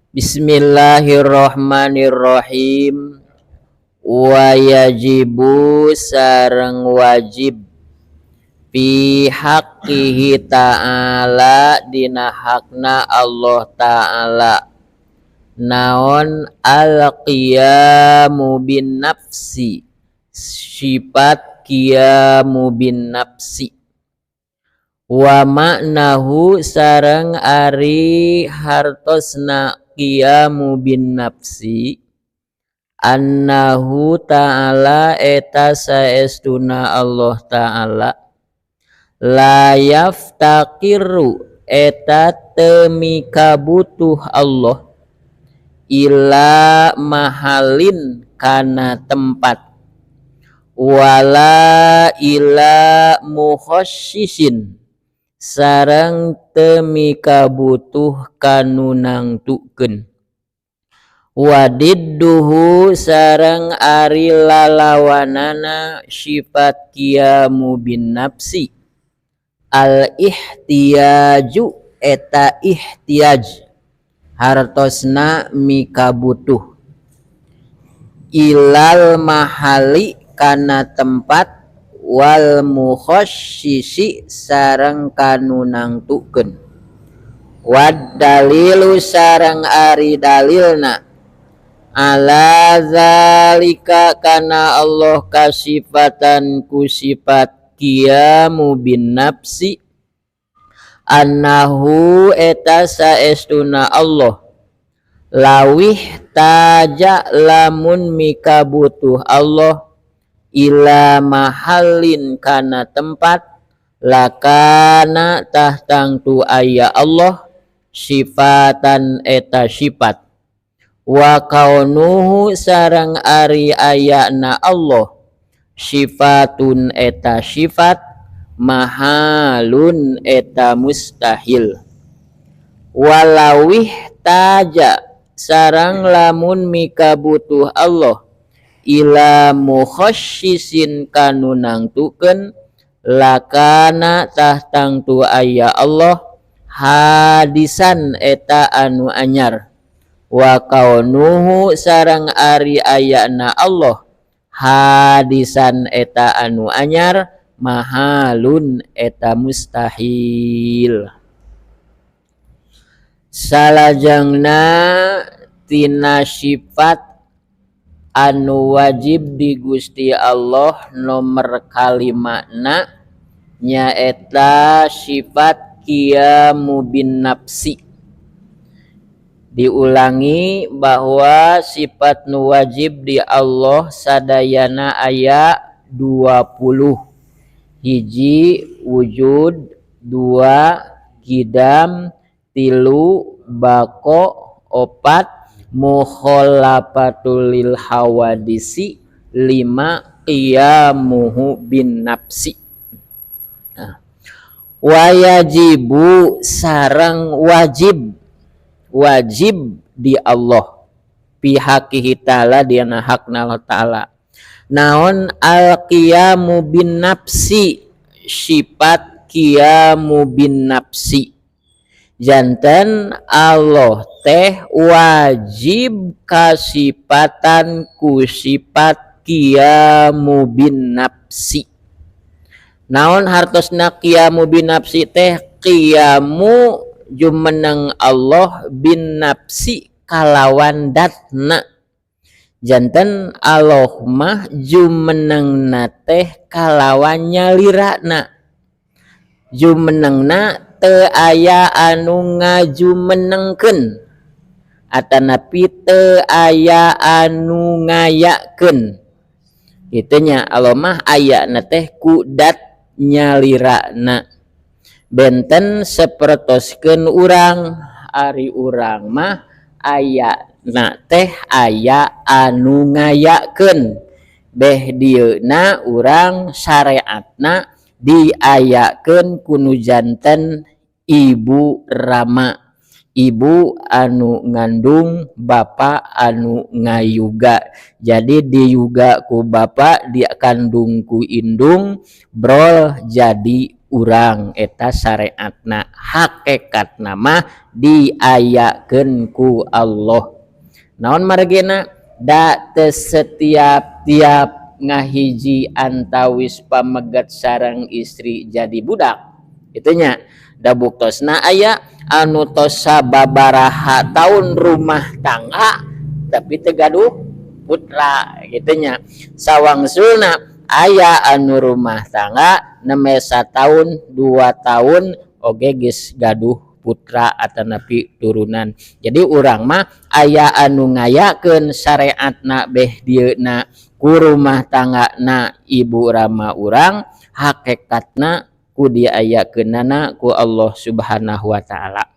Bismillahirrahmanirrahim. Wa yajibu sareng wajib fi haqqihi ta'ala dina hakna Allah ta'ala naon al-qiyamu bin nafsi, sifat qiyamu bin nafsi, wa maknahu sareng ari hartosna qiyamu bin nafsi, annahu ta'ala eta saestuna Allah ta'ala, la yaftaqiru eta teu mikabutuh Allah ila mahalin kana tempat, wala ila mukhassisin sareng teu mikabutuh kanu nangtukeun, wadidduhu sareng ari lalawanana sifat qiyamu bin nafsi al ihtiyaju eta ihtiyaj hartosna mikabutuh ilal mahali kana tempat wal mukhassisi sareng kanu nangtukeun, wad dalilu sareng ari dalilna ala zalika kana Allah kasifatan ku sifat qiyamu bin nafsi annahu eta saestuna Allah lawih taja lamun mikabutuh Allah ila mahalin kana tempat lakana tah tangtu aya Allah sifatan eta sifat, wa kaunuhu sareng ari ayana Allah sifatun eta sifat mahalun eta mustahil, walawih taja sareng lamun mikabutuh Allah ila mukhassisin kanu nangtukeun lakana tah tangtu aya Allah hadisan eta anu anyar, wa kaunuhu sareng ari ayana Allah hadisan eta anu anyar mahalun eta mustahil. Salajengna tina sifat anu wajib di Gusti Allah nomor kalimana nyaeta sifat qiyamu bin nafsi. Diulangi bahwa sifat nu wajib di Allah sadayana aya 20. Hiji wujud, 2 kidam, 3 bako, 4 mukhalafatul lil hawadisi, 5 qiyamuhu bin nafsi. Nah, wayajibu sareng wajib, wajib di Allah pihakihi ta'ala dina hakna Allah ta'ala naon al qiyamu bin nafsi, sifat qiyamu bin nafsi. Janten Allah teh wajib kasipatan ku sifat qiyamu bin nafsi. Naon hartosna qiyamu bin nafsi teh? Qiyamu jumeneng Allah bin nafsi kalawan datna. Janten Allah mah jumenengna teh kalawan nyalirana. Jumenengna teu aya anu ngajumenengkeun atanapi teu aya anu ngayakeun. Kitu nya Allah mah ayana teh ku dat nyalirana. Benten sapertoskeun urang, ari urang mah ayana teh aya anu ngayakeun. Beh dieuna urang syariatna diayakeun ku nu janten ibu rama, ibu anu ngandung, bapa anu ngayuga. Jadi diyuga ku bapa, dikandung ku indung, brol jadi Urang eta syariatna, hakikatna mah diayakeun ku Allah. Naon margina? Da teu setiap-tiap ngahiji antawis pamegat sareng istri jadi budak kitu nya. Da buktosna aya anu tos sababaraha taun rumah tangga tapi teu gaduh putra kitu nya. Sawangsulna aya anu rumah tangga nembe sataun 2 tahun oge geus gaduh putra atanapi turunan. Jadi urang mah aya anu ngayakeun syariatna beh dieuna ku rumah tanggana ibu rama urang, hakikatna ku diayakeunana ku Allah Subhanahu wa taala.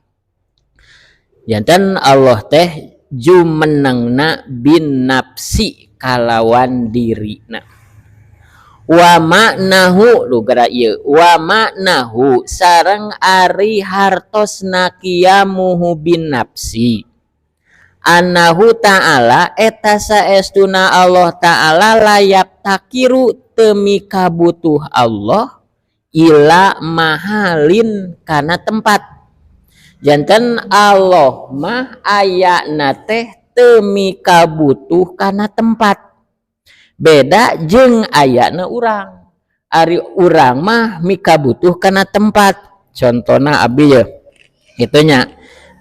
Janten Allah teh jumenengna bin nafsi, kalawan dirina. Wa maknahu lu gara ieu, wa maknahu sareng ari hartosna qiyamuhu bin nafsi, annahu ta'ala eta saestuna Allah ta'ala, la yaftaqiru teu mikabutuh Allah, ila mahalin kana tempat. Janten Allah mah ayana teh teu mikabutuh kana tempat, beda jeung ayana urang. Ari urang mah mikabutuh kana tempat. Contohna abi ye kitu nya,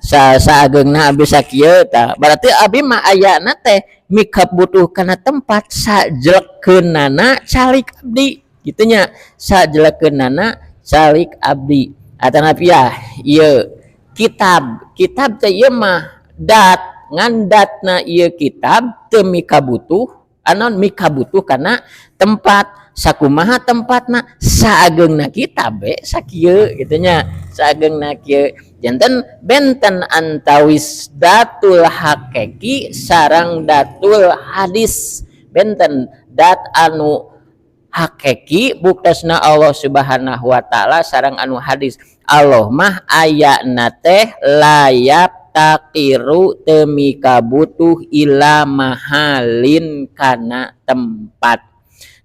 saagengna abi sakieu tah, berarti abi mah ayana teh mikabutuh kana tempat, sajelekeunana calik abdi kitu nya, sajelekeunana calik abdi. Atanapi ya ieu kitab, kitab teh ieu mah dat, ngan datna ieu kitab teu mikabutuh anon mikabutuh kana tempat. Sakumaha tempatna? Saagengna kitab be sakieu kitu nya, saagengna kieu. Janten benten antawis datul hakiki sareng datul hadis. Benten dat anu hakiki buktosna Allah Subhanahu wa taala sareng anu hadis. Allah mah ayana teh la yaftaqiru teu mikabutuh ila mahalin kana tempat.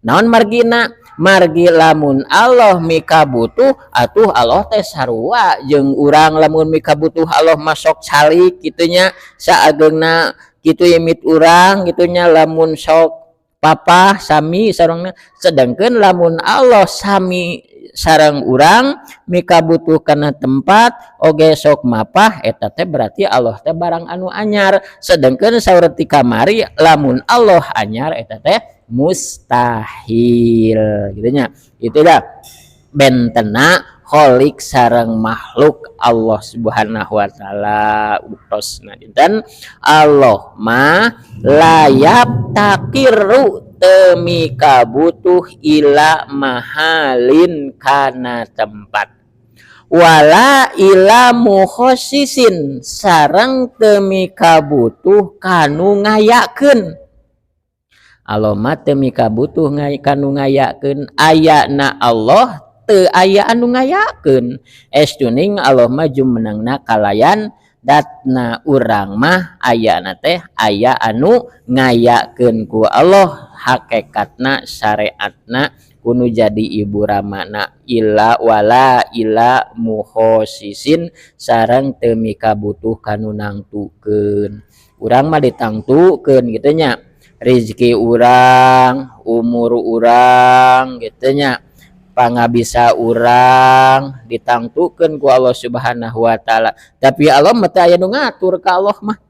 Naon margina? Margi lamun Allah mikabutuh, atuh Allah teh sarua jeung urang. Lamun mikabutuh Allah mah sok calik kitu nya, saagengna kitu imit urang kitu nya, lamun sok papah sami sarengna. Sedangkan lamun Allah sami sareng urang mikabutuh kana tempat oge sok mapah, eta teh berarti Allah teh barang anu anyar. Sedangkan saur ti kamari, lamun Allah anyar eta teh mustahil gitu nya. Itu dah bentena kholik sareng makhluk Allah Subhanahu wa taala buktosna. Dan Allah mah la yaftaqiru teu mikabutuh ila mahalin kana tempat, wala ila mukhassisin sareng teu mikabutuh kanu ngayakeun. Allah mah teu mikabutuh kanu ngayakeun. Ayana Allah teu aya anu ngayakeun, estuning Allah mah jumenengna kalayan datna. Urang mah ayana teh aya anu ngayakeun ku Allah, hakikatna syariatna kudu jadi ibu ramana. Ila wala ila mukhassisin sareng teu mikabutuh kanu nangtukeun. Urang mah ditangtukeun kitu nya, rezeki urang, umur urang kitu nya, pangabisa urang ditangtukeun ku Allah Subhanahu wa taala. Tapi Allah mah teu aya nu ngatur ka Allah mah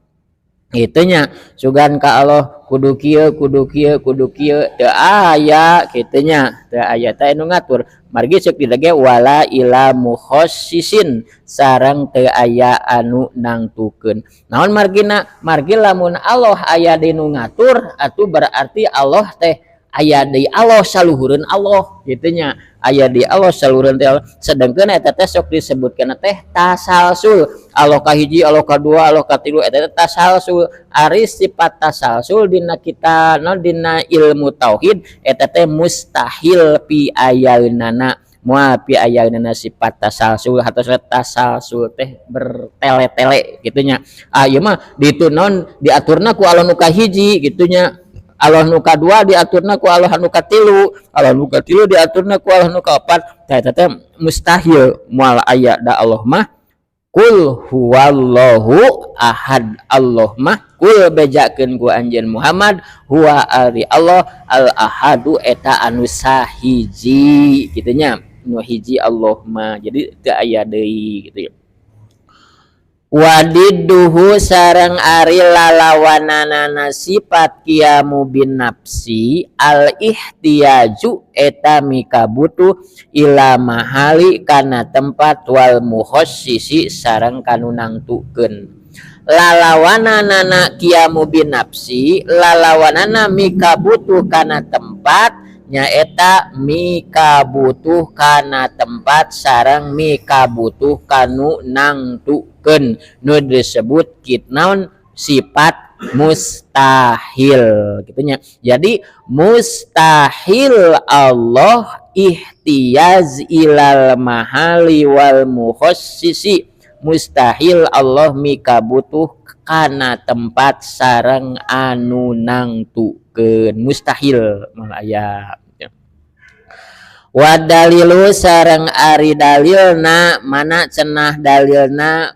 kitu nya. Sugan ka Allah kudu kieu, kudu kieu, kudu kieu, teu aya kitu nya, teu aya teh nu ngatur. Margi ceuk di ge wala ila mukhassisin sareng teu aya anu nangtukeun. Naon margina? Margi lamun Allah aya di nu ngatur, atuh berarti Allah teh aya di Allah saluhureun Allah kitu nya, aya di Allah saluhureun teh Allah. Sedangkan eta teh sok disebutkeun teh tasalsul, Allah kahiji, Allah kadua, Allah katilu, eta teh tasalsul. Ari sifat tasalsul dina kita non dina ilmu tauhid eta teh mustahil pi ayaeunana, moal pi ayaeunana sifat tasalsul atau tasalsul teh bertele-tele kitu nya. Ah, ieu mah ditu non diaturna ku Allah nu kahiji kitu nya, Allah nu kadua diaturna ku Allah nu katilu, Allah nu katilu diaturna ku Allah nu kaopat. Tah, eta teh mustahil, moal aya, da Allah mah Qul huwallahu ahad. Allah mah qul, bejakeun ku anjeun Muhammad, huwa ari Allah, al ahadu eta anu sahiji kitu nya, nu hiji Allah mah, jadi teu aya deui gitu ya. Wadidduhu sareng ari lalawananana sifat qiyamu bin nafsi, al ihtiyaju eta mikabutuh, ila mahali kana tempat, wal mukhassisi sareng kanu nangtukeun. Lalawananana qiyamu bin nafsi, lalawanana mikabutuh kana tempat, nyaeta mikabutuh kana tempat sareng mikabutuh kanu nangtukeun, nu disebut naon, sifat mustahil gitu nya. Jadi mustahil Allah ihtiyaz ilal mahali wal mukhassisi, mustahil Allah mikabutuh kana tempat sareng anu nangtukeun, mustahil, moal aya. Wa dalilu sareng ari dalilna, mana cenah dalilna?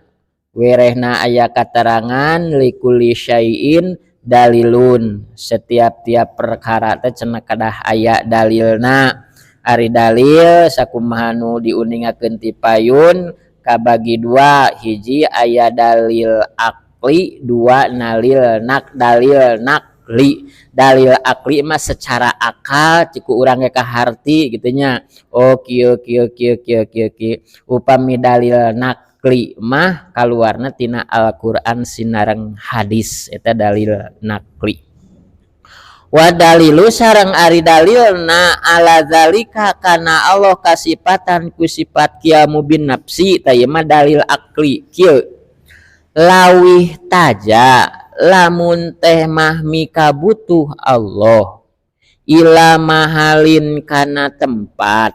Werehna aya katerangan likulli syai'in dalilun, setiap-tiap perkara teh cenah kedah aya dalilna. Ari dalil sakumaha nu diuningakeun ti payun kabagi dua: hiji aya dalil akli, dua dalil nak dalil nakli. Dalil akli mah secara akal ciku urang ge kaharti gitu nya, oh kieu kieu kieu kieu kieu kieu. Upami dalil nakli mah kaluarna tina Al-Qur'an sinareng hadis, eta dalil nakli. Wa dalilu sareng ari dalilna ala zalika kana Allah kasipatan ku sifat qiyamu bin nafsi, tah ieu mah dalil akli kieu: lawih taja lamun teh mah mikabutuh Allah ila mahalin kana tempat,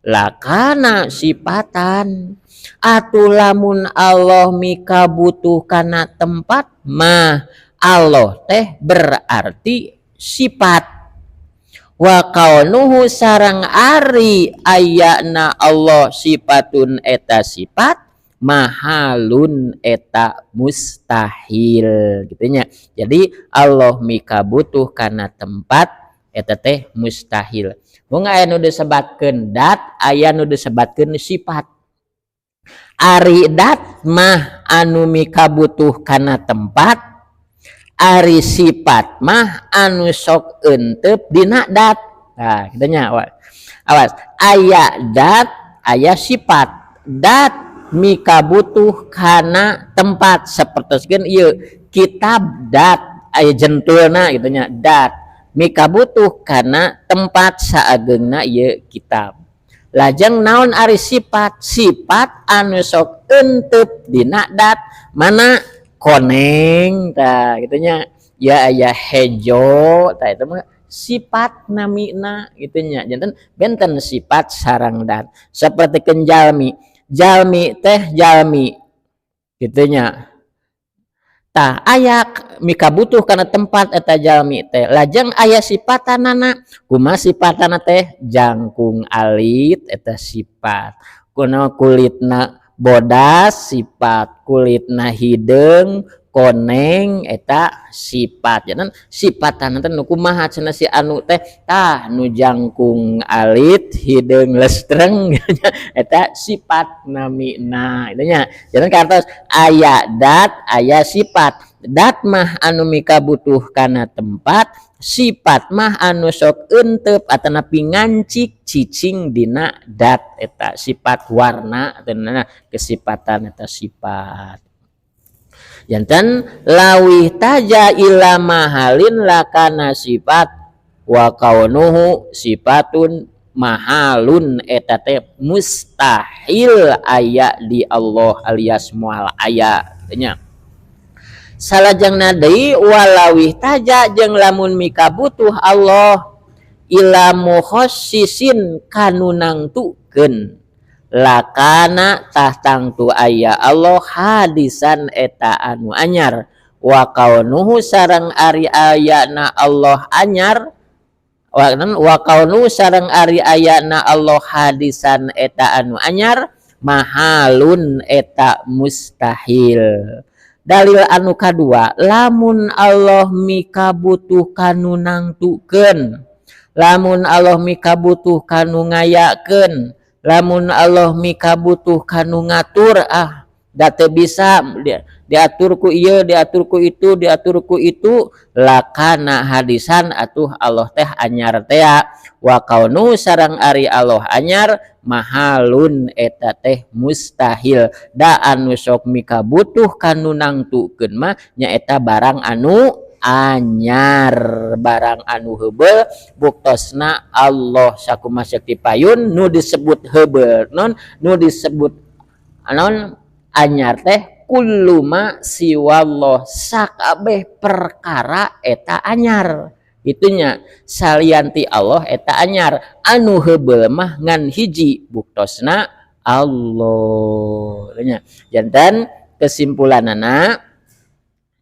lakana sifatan. Atuh lamun Allah mikabutuh kana tempat mah, Allah teh berarti sifat. Wa kaunuhu sareng ari ayana Allah sifatun eta sifat, mahalun eta mustahil gitu nya. Jadi Allah mikabutuh kana tempat eta teh mustahil. Mun aya nu disebatkeun dat, aya nu disebatkeun sifat. Ari dat mah anu mikabutuh kana tempat, ari sifat mah anu sok entep dina dat. Nah, kitu nya. Awas, aya dat, aya sifat. Dat mikabutuh kana tempat, sapertoskeun ieu kitab dat, aya jentulna gitu nya, dat mikabutuh kana tempat saageungna ieu kitab. Lajeng naon ari sifat? Sifat anu sok entep dina dat, mana koneng tah gitu nya ya, aya hejo tah, itu mah sifat namina gitu nya. Janten benten sifat sareng dat. Seperti jalmi, jalmi teh jalmi gitu nya. Tah, aya mikabutuh kana tempat eta jalmi teh. Lajeng aya sifatanana. Kumaha sifatana teh? Jangkung alit eta sifat, kuno kulitna bodas sifat, kulitna hideung koneng eta sifat. Janten sifatana teh nu kumaha cenah si anu teh? Tah, nu jangkung alit, hideung lestreng, eta sifat namina itu nya. Janten kartos aya dat, aya sifat. Dat mah anu mikabutuh kana tempat, sifat mah anu sok entep atanapi ngancik cicing dina dat eta sifat, warna teh kesifatan eta sifat. Janten lawih taja ila mahalin lakana sifat wa kaunuhu sifatun mahalun eta teh mustahil aya di Allah alias moal aya nya. Salajengna deui, walawih taja jeung lamun mikabutuh Allah ila mukhassisin kanu nangtukeun, lakana tah tangtu aya Allah hadisan eta anu anyar. Wa kaunuhu sareng ari ayana Allah anyar. Wa kaunu sareng ari ayana Allah hadisan eta anu anyar mahalun eta mustahil. Dalil anu kadua, lamun Allah mikabutuh kanu nangtukeun, lamun Allah mikabutuh kanu ngayakeun, lamun Allah mikabutuh kanu ngatur, ah da teu bisa diatur ku ieu, diatur ku itu, diatur ku itu, lakana hadisan atuh Allah teh anyar tea. Wa kaunu sareng ari Allah anyar mahalun eta teh mustahil. Da anu sok mikabutuh kanu nangtukeun mah nyaeta barang anu anyar, barang anu heubeul. Buktosna Allah sakumaha ceuk ti payun nu disebut heubeul non nu disebut non anyar teh kullu ma siwallah, sakabeh perkara eta anyar. Itunya salian ti Allah eta anyar. Anu heubeul mah ngan hiji, buktosna Allah nya. Janten kesimpulanana,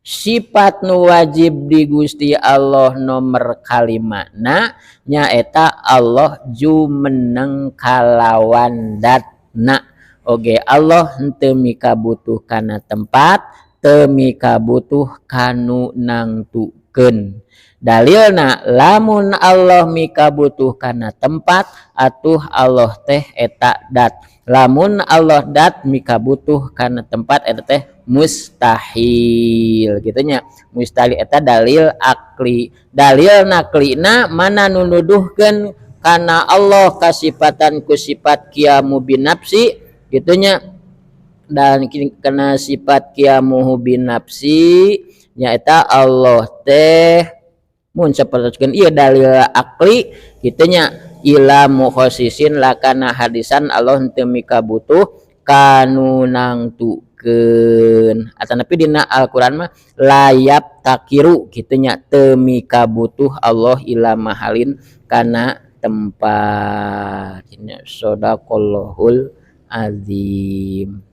sifat nu wajib di Gusti Allah nomor kalimana nyaeta Allah jumeneng kalawan datna. Oge Allah henteu mikabutuh kana tempat, teu mikabutuh kanu nangtukeun. Dalilna, lamun Allah mikabutuh kana tempat atuh Allah teh eta dat. Lamun Allah dat mikabutuh kana tempat eta teh mustahil gitu nya, mustahil. Eta dalil akli. Dalil naklina mana nu nuduhkeun kana Allah kasifatan ku sifat qiyamu binafsi gitu nya, dan kena sifat qiyamuhu binafsi nyaeta Allah teh mun sapertoskeun ieu dalil akli kitu nya, ila mukhasisin lakana hadisan, Allah henteu mikabutuh kanu nangtukeun. Atanapi dina Al-Qur'an mah la yaftaqiru kitu nya, teu mikabutuh Allah ila mahalin kana tempat. Sadaqallahul azim.